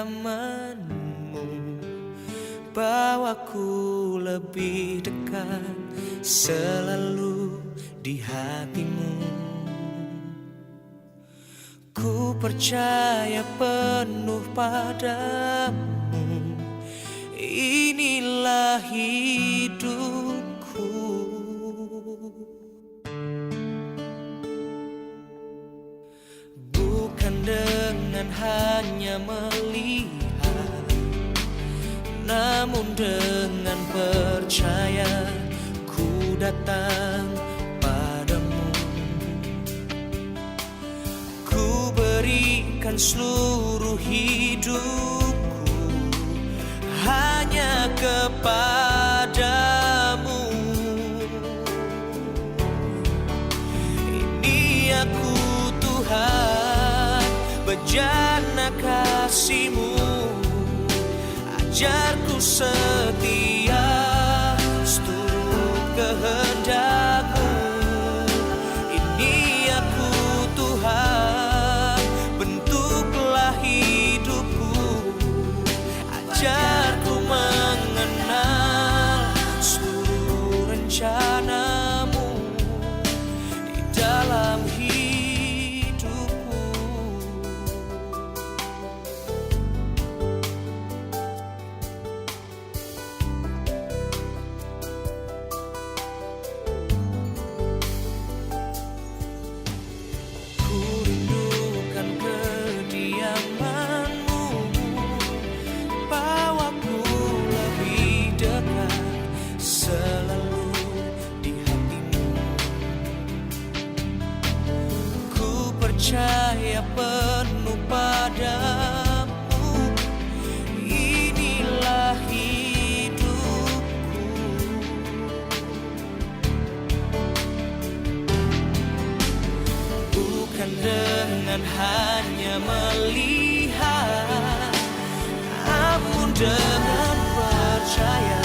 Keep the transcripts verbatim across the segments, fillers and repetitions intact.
Firman-Mu bawa ku lebih dekat selalu di hati-Mu. Ku percaya penuh pada-Mu, inilah hidupku. Bukan dengan hanya melihat, namun dengan percaya ku datang pada-Mu. Ku berikan seluruh hidupku hanya kepada-Mu. Ini aku Tuhan, bejana kasih-Mu. Ajarku setia seturut kehendak-Mu. Ini aku Tuhan, bentuklah hidupku. Ajarku mengenal seluruh rencana-Mu di dalam hidupku. Ku rindukan kediaman-Mu, bawa ku lebih dekat selalu di hati-Mu. Ku percaya penuh pada-Mu, inilah hidupku. Bukan dengan hanya melihat, namun dengan percaya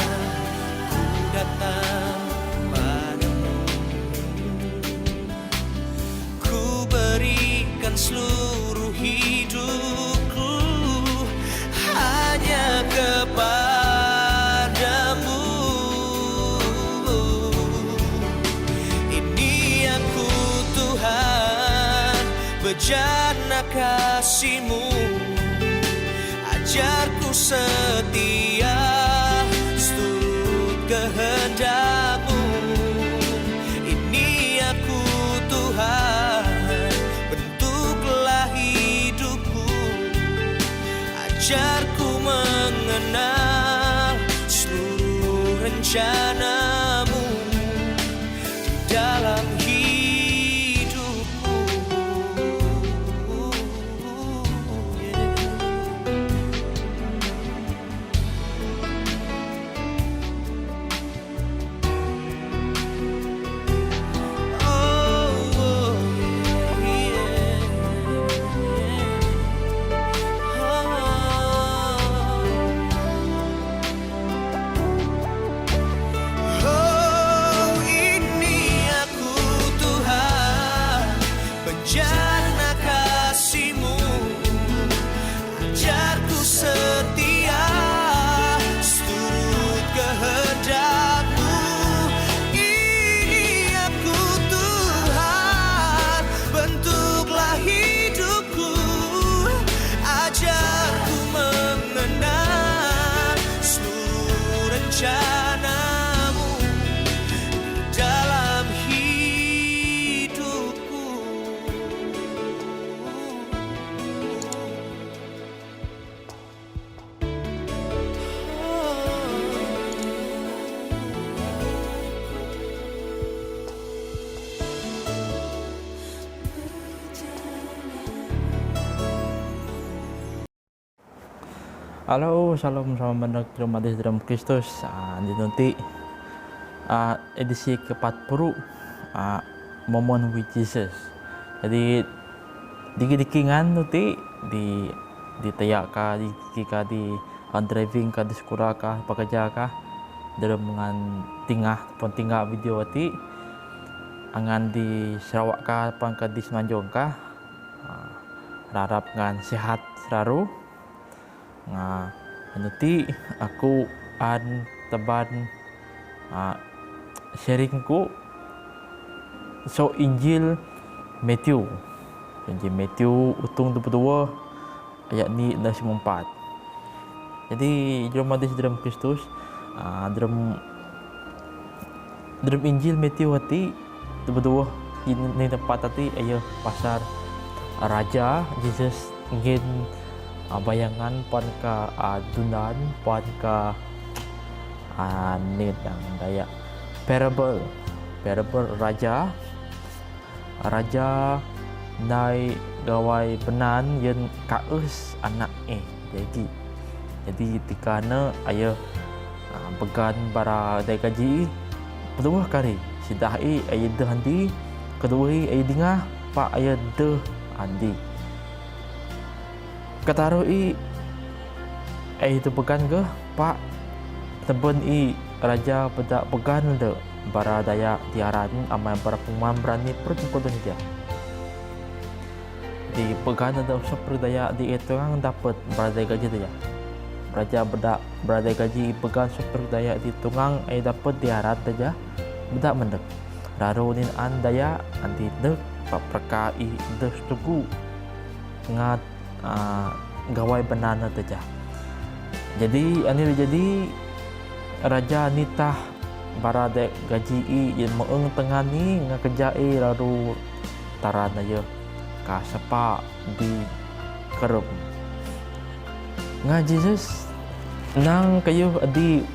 ku datang pada-Mu. Ku berikan seluruh hidupku hanya kepada-Mu. Ini aku Tuhan, bejana kasih-Mu. Ajarku setia seturut kehendak-Mu. Ini aku Tuhan, bentuklah hidupku. Ajarku mengenal seluruh rencana-Mu di dalam hidupku. Oh, ini aku Tuhan, bejana kasih-Mu. Ajarku setia seturut kehendak-Mu. Ini aku Tuhan, bentuklah hidupku. Ajarku mengenal seluruh rencana-Mu dalam hidupku. Halo, shalom, salam mandak jemaat di dalam Kristus. Ah, di nanti, ah, edisi keempat puluh, ah, Moment with Jesus. Jadi, diki-diki ngan nanti di, di tayaka, di, di ka, di, ah, driving ka, di sekolah ka, pekerja ka, dalam ngan tingah, pun tingah video ati, angan di Sarawak ka, pun ka di Semenanjung ka, ah, harap ngan sihat selalu. Nga, anu ti, aku an taban, ah, sharing ku, so Injil Matthew. Injil Matthew, utung dua puluh dua, ayat ni na sempat. Jadi, jrom hadis dalam Kristus, ah, dalam, dalam Injil Matthew hati, dua puluh dua, ini, ini tempat hati, ayo pasal Raja, Jesus, ngen, ah, bayangan, pan ka, ah, dunan, pan ka, ah, ni dang daya. Parable, parable raja, raja nai gawai benan yen kaus anak e. Jadi, jadi tikana ayo, ah, began bara dai gaji, kedua kali, sidah i ayo deh andi, kedua i ayo dingah, pak ayo deh andi. Ketaruh i ayo deh began ke, pak, teben i raja beda began de bara daya diaran amai bara pengumuman berani perut pengkodon dia. Di began de super daya di tungang dapat bara dai gaji daya. Raja beda bara dai gaji began super daya di tungang ayo dapat diaran daya beda mendek. Raru nin an daya andi dek pak perka i deh setugu ngat, ah, gawai benan daya. Jadi, ani jadi raja nitah bara dai gaji i yen meeng tengah ni nga keja i raru taran ayo ka sepa di kerum. Nga Jesus nang kayuh adi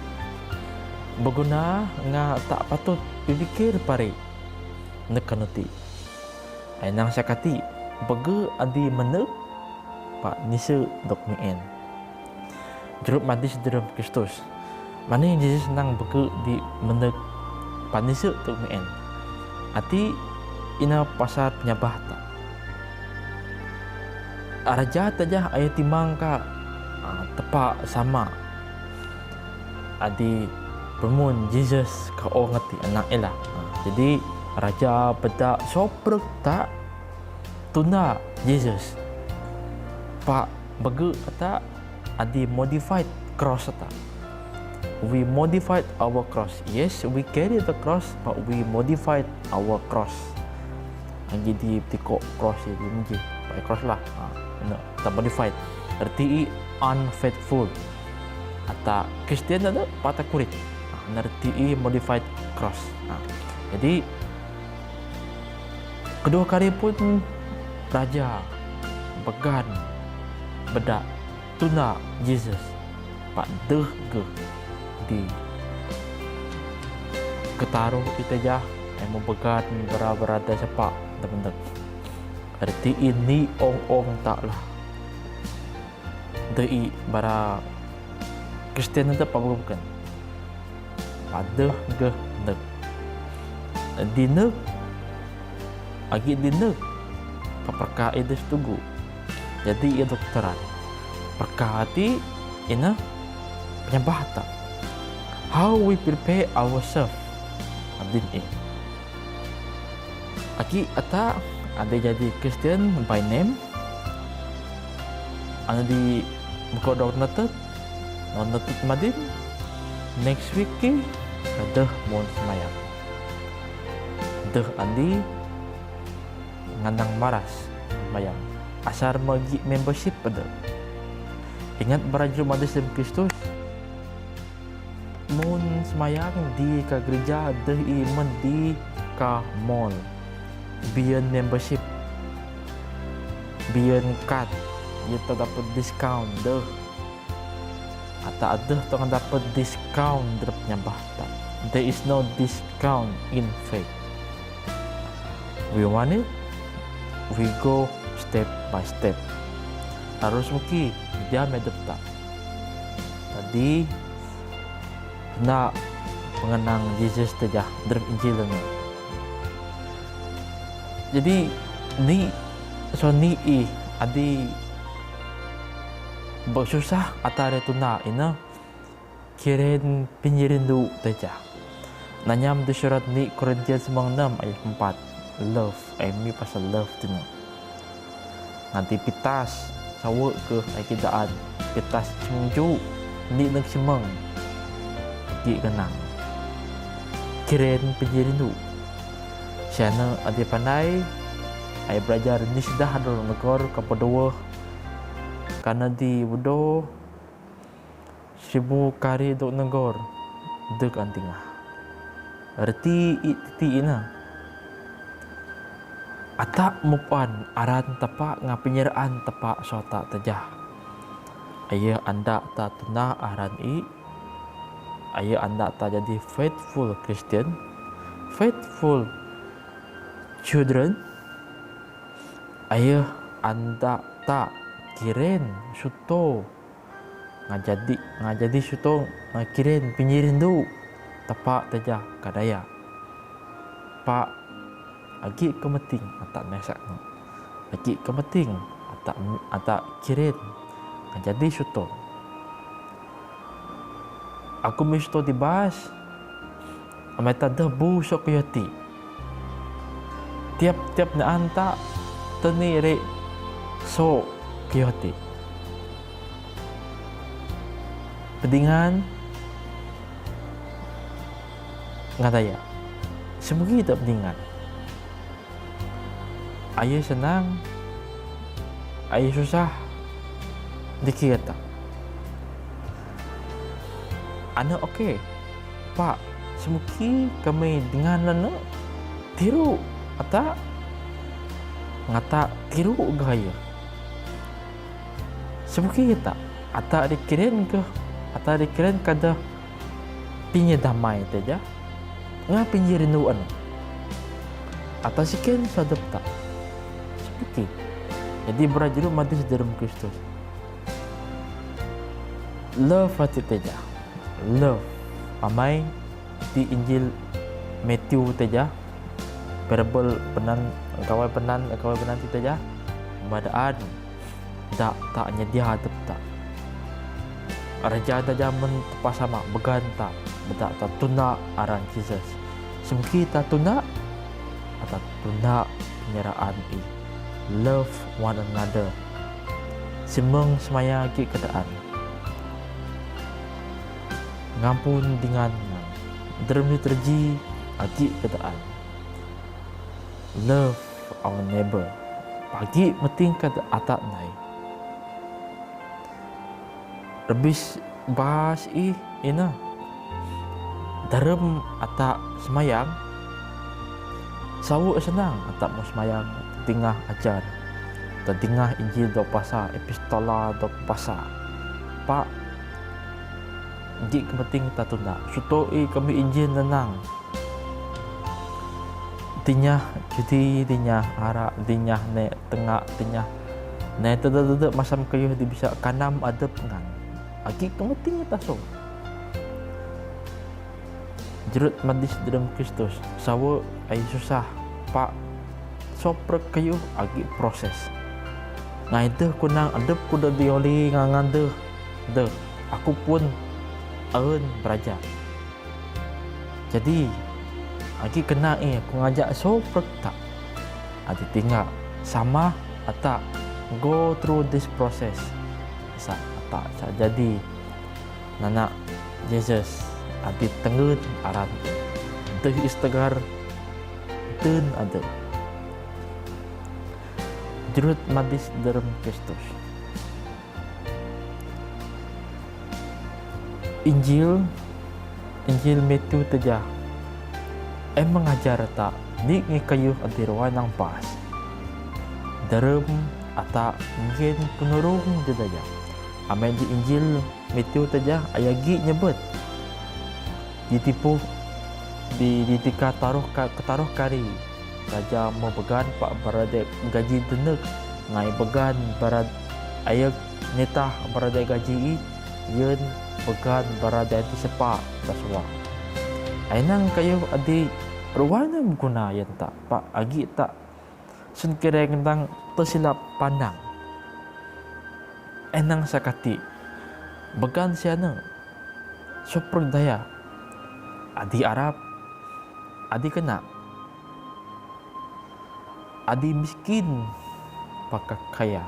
beguna nga tak patut dipikir pari. Nek kanuti. Ai nang sakati, bege adi meneg, pak nise dok meen. Jrup madis dalam Kristus. Mane Jesus nang bege di meneg, pak nise dok meen. Ati ina pasal penyabah ta. Raja tajah ayo timang ka, ah, tepa sama. Adi pemun Jesus ka ong ati anak ela. Ah, jadi raja beda soprek ta tunda Jesus. Pak bege ta adi modified cross ta. We modified our cross. Yes, we carry the cross, but we modified our cross. Agi di tiko cross ya, di menji. Pakai cross lah. Ha, no, ta modified. Arti i unfaithful. Ata Kristian ada patah kulit. Ha, arti i modified cross. Ha. Jadi, kedua kali pun raja began beda tunda Jesus. Pak deh ge di ketaruh ita jah, emo begat bara-bara da sepa da bendek. Arti ini ong-ong tak lah. Dei bara Kristian da pa bukan. Padeh geh neg. Di neg, agi di neg, paperka i deh setugu. Jadi, ia dokteran. Perka ati, ina penyambah ta. How we prepare ourselves. Adin i. Aki ata, ada jadi Kristian by name. Anu di mengko dok netet, non netet madin, next week ki, deh mon semayang. Deh andi, nganang maras, semayang. Asar magi membership pada. Ingat bara juru madis dalam Kristus, mun semayang di ka gereja deh i men di ka mall. Bian membership. Bian kad. Ia tak dapat discount deh. Ata adeh tak dapat discount deh penyambah ta. There is no discount in faith. We want it, we go step by step. Harus mungkin dia medep ta. Tadi na pengenang Jesus tejah dalam Injil ni. Jadi ni so ni i adi bersusah atare tuna ina kiren pinyirindu tejah. Nanyam di surat ni Korintian semang enam ayat empat. Love, ai mi pasal love tuna. Nanti pitas Sawak keuh ai ki daan, keutas chimengju, ni nang chimeng. Ki kenang. Kiren penjiri nu. Siana adi pandai, ai belajar ni sidah dulu negor ka peduah. Karena di budo, seribu kari dok negor, dek antingah. Reti i titi ina. Ata mupan aran tapa nga penyeraan tapa sota tejah. Aya anda ta tuna aran i. Aya anda ta jadi faithful Christian, faithful children. Aya anda ta kiren suto nga jadi, nga jadi suto nga kiren penjiri nu tapa tejah ka daya. Pa agi kemeting ata mesak nu. Agi kemeting ata, ata kiren nga jadi suto. Aku mi suto di bas. Amai ta deh bu sok kuyoti. Tiap-tiap ne anta teni re sok kuyoti. Pedingan nga daya. Semegi ta pedingan. Aya senang, aya susah, dikir ta. Ana okey, pa, semeki kami dengan lana tiru ata ngata tiru gaya. Semeki ta, ata dikiren ke, ata dikiren kada pinya damai teja. Nga pinji rinduan. Ata siken sadep ta. Seperti. Jadi berajuru madis dalam Kristus. Love hati teja. Love. Amai di Injil Matthew teja. Parable penan, kawai penan, kawai penan ti teja. Madaan. Dak, tak nyedia hadap tak. Raja da jaman tepasama began tak, bedak tak tuna aran Jesus. Semki tak tuna, ata tuna penyeraan i. Love one another. Semeng semaya agi kedaan. Ngampun dingan ngan. Dermi terji agi kedaan. Love our neighbor. Pagi meting kada atak nai. Rebis bas ih ina. Darem atak semayang. Sawu senang atak mau semayang tingah ajar. Tadingah Injil dok pasa, epistola dok pasa. Pak, jik kemeting tatunda. Suto i kami Injil nenang. Dinyah judi, dinyah arak, dinyah ne tengak, dinyah ne tede-tede masam kayuh di bisa kanam adep ngan. Agi kemeting taso. Jerut madis dalam Kristus, sawa ai susah, pak soprek kayuh agi proses. Ngai deh kunang adep kuda dioli ngangan deh, deh, aku pun aun beraja. Jadi, agi kena eh, aku ngajak soprek tak. Adi tinggal sama atak go through this process. Sa atak sa jadi nanak Jesus adi tengen aran. Deh istegar den ada. Jerut madis dalam Kristus. Injil, Injil Matthew teja. Em mengajar tak nik ngi kayuh adi ruai nang pas. Derem atak mungkin penurung di teja. Amen di Injil Matthew teja ayagi nyebut. Ditipu di, di tika taruh ka, ketaruh kari. Raja mau began pak barade gaji denek ngai began barad ayek nitah barade gaji i yen began barade ti sepak taswa. Ainang kayu adi ruana guna yen tak pak agi tak sen kira tentang tersilap pandang. Enang sakati began siana soprek daya adi Arab adi kena adi miskin pakak kaya.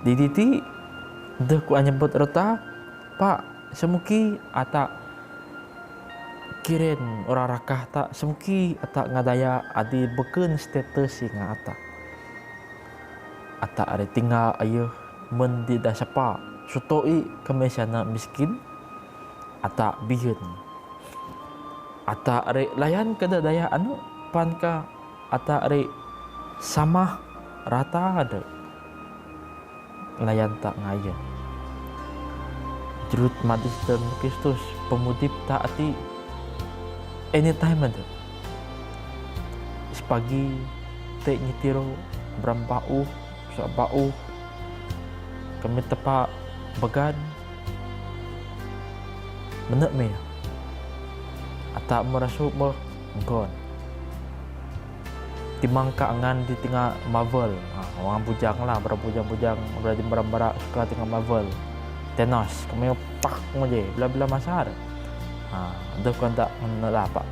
Di diti, deh ku anyebut rota, pa, samuki ata kiren ora rakah ta, samuki ata ngadaya adi beken status si nga ata. Ata ari tingga ayuh men di da sapa, suto'i kami sana miskin, ata bihen. Ata ari layan kada daya anu, pan ka ata ari samah rata ada. Layan ta ngaya. Jrut madis dalam Kristus, pemudip ta ati anytime ada. Sepagi, te nyitiro, brampa uh, sa ba'uh, kami tepa began, mene me. Ata merasu meh, engkon. Timang ka angan di tingga Marvel. Ha, orang bujang lah, bara bujang-bujang, bara di bara-bara suka tingga Marvel. Thanos, kami pak mo je, bila-bila masar. Ha, ada kan tak mene lah, Pak.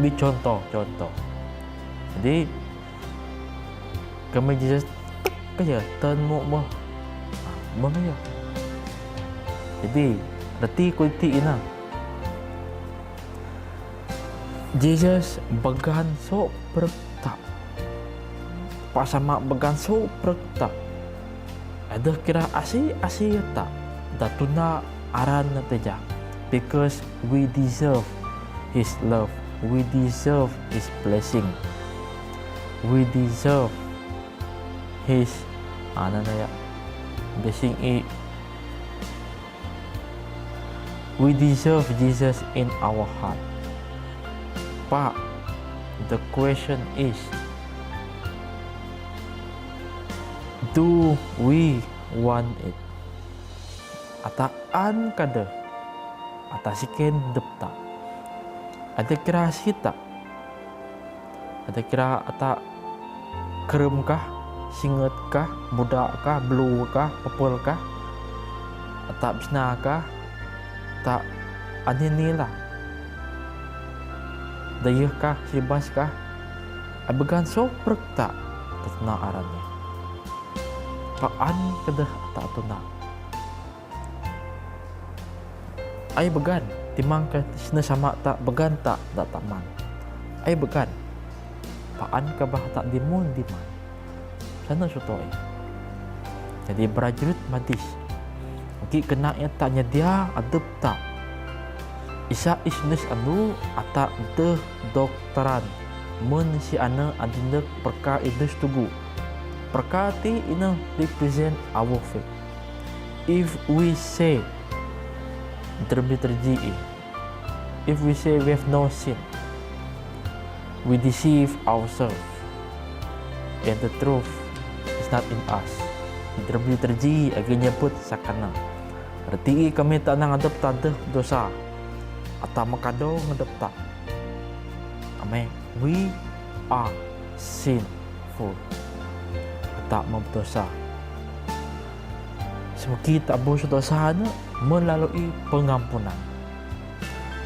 Bi contoh, contoh. Jadi, kami Jesus, tek aja, turn mo, mo. Ha, mo aja. Jadi, reti ku iti ina. Jesus began so prekta. Pasama began so prekta. Ada kira asi, asi ta. Da tuna aran na teja. Because we deserve His love. We deserve His blessing. We deserve His, ah, nana ya, blessing i. We deserve Jesus in our heart. But the question is, do we want it? Ata an kada, ata siken depta. Ada kira sita. Ada kira ata kerem kah, singet kah, budak kah, belu kah, pepel kah, ata bisna kah, ata anini lah. Dayuh kah, sibas kah, abegan so prekta, tetna arannya. Paan kedah ata tuna. Ai began, timang ka sina sama ta began ta da taman. Ai began. Paan ka bah ta dimun diman. Sana suto ai. Jadi berajurit madis. Ki kena ia ta nyedia adup ta. Isa isnis anu ata deh doktoran. Mun si ana adindek perka idus tugu. Perka ti ina represent our faith. If we say, derbi terji i, if we say we have no sin, we deceive ourselves, and the truth is not in us. Derbi terji agi nyebut sakana. Reti i kami ta nang adep tadeh dosa. Ata makado ngadep ta. Amen. We are sinful. Ata mamdosa. Semua kita bos dosa na melalui pengampunan.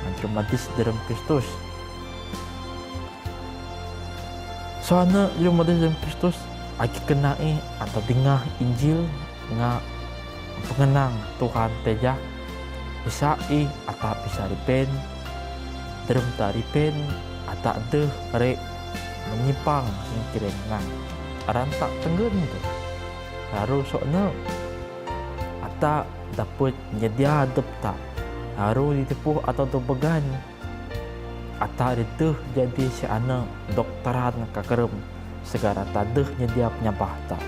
Mencermati dalam Kristus. Soalnya mencermati dalam Kristus, agi kenai ata dingah Injil nga pengenang Tuhan teja, isa i ata bisa ripen, derem ta ripen, ata deh re menyipang singkiren ngan. Aran ta tenggen tu. Haru sokna, ata dapet nyedia adep ta. Haru ditepuh atau tu began. Ata rideh jadi si ana doktoran ka kerem segara ta deh nyedia penyabah ta.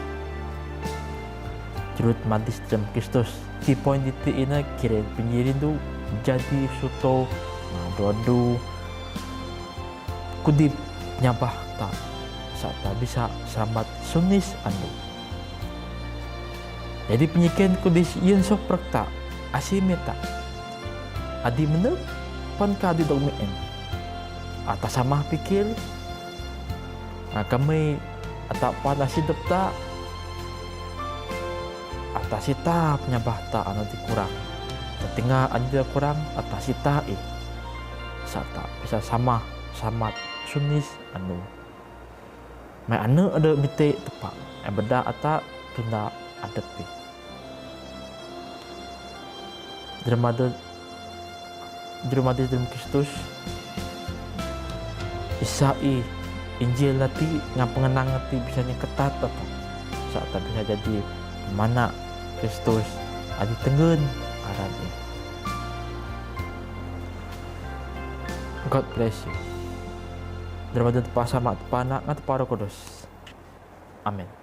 Jrut madis dalam Kristus. Ki poin diti ina kiren penyirindu jadi suto ngadu-adu kudip penyabah ta. Sa ta bisa selamat sunis andu. Jadi penyiken kudis yen soprak ta, asi meta. Adi menep, pan ka adi dok meen. Ata samah pikir, ah, kami ata pan asi dep ta, ata sita penyabah ta anu dikurang. Tetinga anu dikurang, ata sita i. Sa ta bisa samah, samat, sunis, anu. Mai anu ada mite tepa. Ai beda ata tunda adepi. Jrumade, jrumade jrum Kristus, isa i Injil nati ngam pangenang nati bisa nyengketat apa. Sa' ta bisa jadi mana Kristus adi tenggen aran i. God bless you. Jrumade tpa sama tpa anak ngan tpa Roh Kudus. Amin.